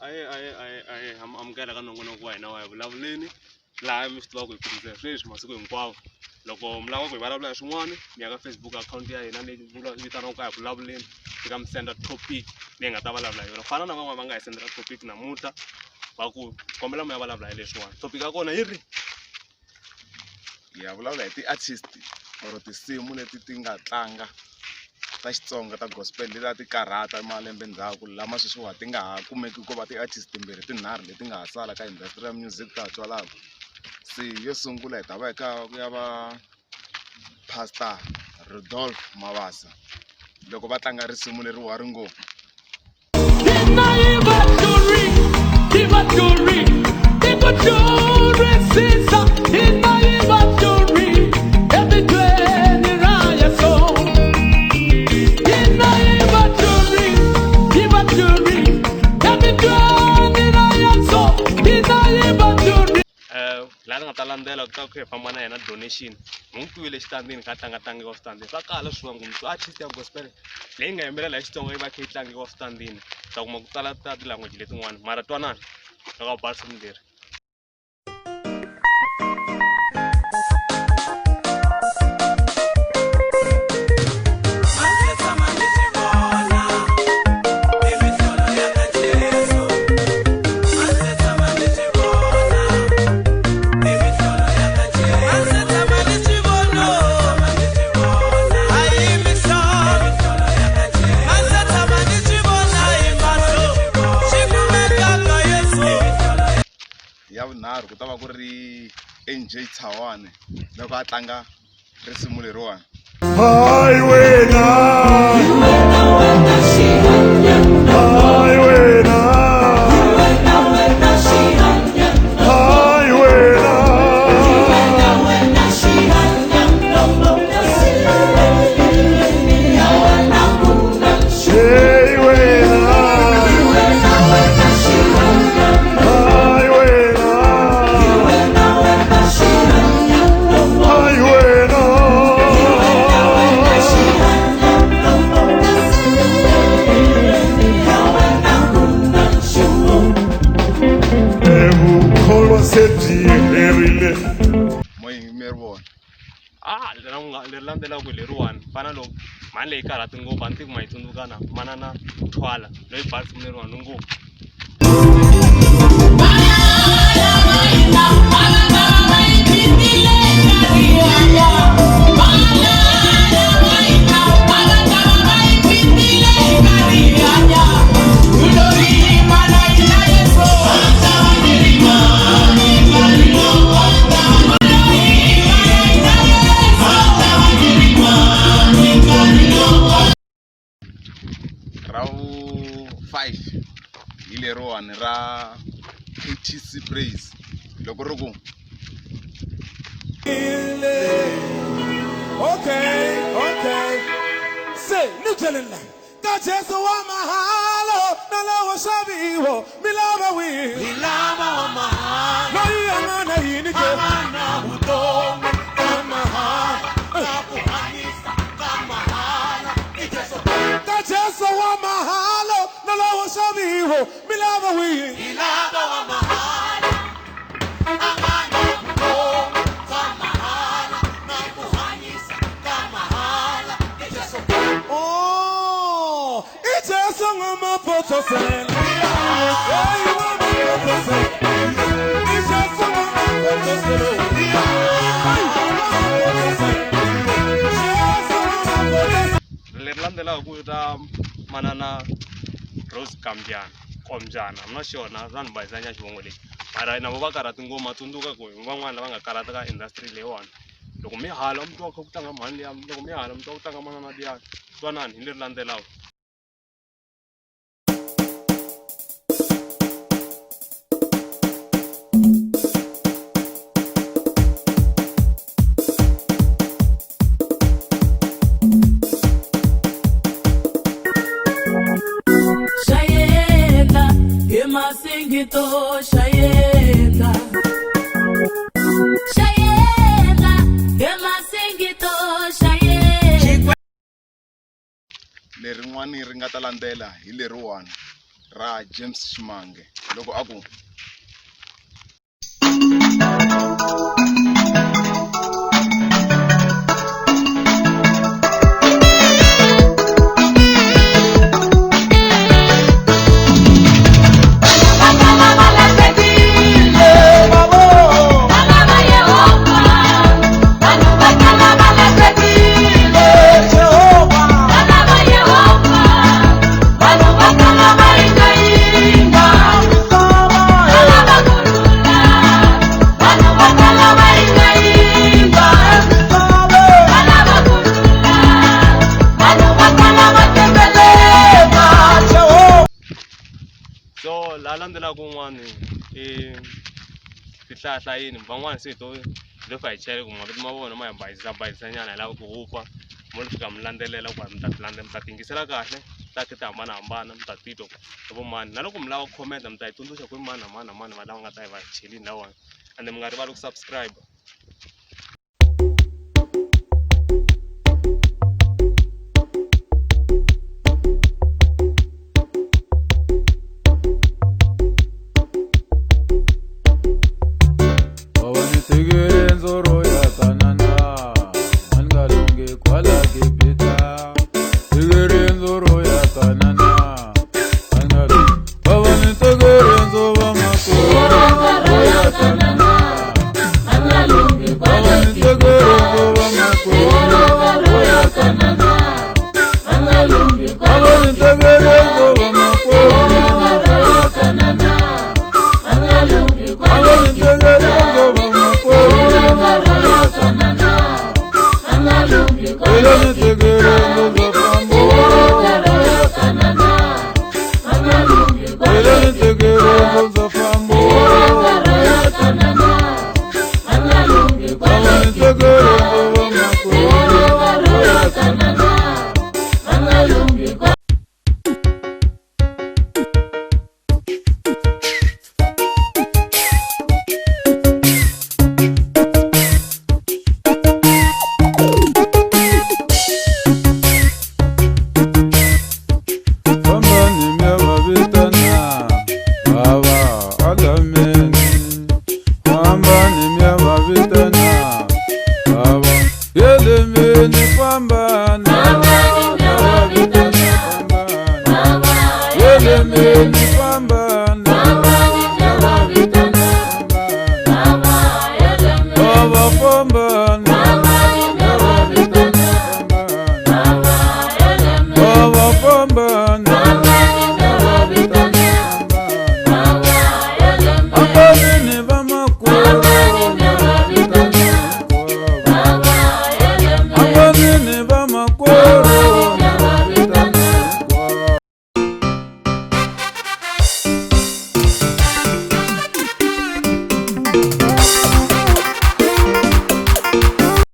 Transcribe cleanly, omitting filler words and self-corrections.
Aye aye aye aye ha mi amukela ka nongonoko wa hina wa hi vulavuleni laha mi swi tivaka hi kumisa sweswi masiku hinkwawo loko mi lava ku hi vulavula hi swin'wana mi ya ka Facebook akhawunti ya hina leyi vitaniwaka hi vulavuleni fika mi senda topic leyi nga ta vulavula hi yona ku fana na van'wana va nga hi sendela topic namuntlha va ku kombela mi ya vulavula hi leswiwani topic ya kona yi ri Hi ya vulavula hi ti-artist or tinsimu leti ti nga tlanga ta Xitsonga ta gospel leti a ti karhata malembe ndzhaku lama sweswiwani ti nga ha kumeki ko va ti-artist timbirhi tinharhu leti nga ha sala ka industry ya music ta ha twalaka. Se yo sungula hi ta va hi kha ku ya va Pastor Rudolph Mabasa loko va tlanga risimu leriwa ri ngo. Laha ni nga ta landzela ku ta ku hi famba na yena donation ni n'wi twile xitandini kha tlanga tlangiwa switandini swa kala swin'wana kumbe artist ya gospel leyi nga yimbelela hi Xitsonga yi va kha yi tlangiwa switandini ta kuma ku tala ta ti-language letin'wana mara twanani loko a ba risimu leri. Ya vunharhu ku ta va ku ri N_J Chawane loko a tlanga risimu leriwani. Hayi wena Hayi wena Hayi wena Hey wena Hayi wena Hayi wena Evukholwa se byi herile Mo yimeri vona. Ah leri landzelaka hi leriwani fana loko mhani leyi karhati ngopfu a ni tivi ku ma yi tsundzuka na manana Thwala loyi ba risimu leriwani ngopfu. Ra vu 5 hi leriwani ra KTC Praise loko ri ku Okay, okay. Se ni byeleni la ka Jesu wa mahalo na lawa xaviwo mi lava wihi Hi lava wa mahala loyi a nga na yini ke a nga na vutomi ka mahala na ku hanyisa ka mahala i Jesu ka Jesu wa mahalo na lawa xaviwo mi lava wihi Hi lava wa mahala a nga na vutomi ka mahala na ku hanyisa ka mahala i Jesu Oh, i Jesu ngamaphotosela Hey, ngamaphotosela I Jesu ngamaphotosela Hey, ngamaphotosela Jesu ngamaphotosela Leri landzelaka ku ra manana Rose Kambyana Kombyana I'm not sure na swa ni bayizanyana xivongo lexi mara na vo va karhati ngopfu ma tsundzuka ku hi van'wani lava nga karhata ka industry leyiwani loko mi hala mi twa ku kha ku tlanga mhani liya loko mi hala mi twa ku tlanga manana liya twanani hi leri landzelaka. Xayenda hi masingito xayenda Xayenda hi masingito xayenda Lerin'wani ri nga ta landzela hi leriwani ra James Shimange loko a ku. So laha landzelaka un'wani i swihlahlayini van'wani se hi to hi to fika hi chele ku mavito ma vona ma hi bayizisa bayizisa nyana hi lava ku wupfa mo ni fika mi landzelela ku mi ta mi ta tingisela kahle ta khe ti hambanahambana mi ta titwa ku i vo mani na loko mi lava ku comment mi ta yi tsundzuxa ku i mani na mani na mani va lava nga ta yi va chelini lawani ende mi nga rivali ku subscribe. Fambani.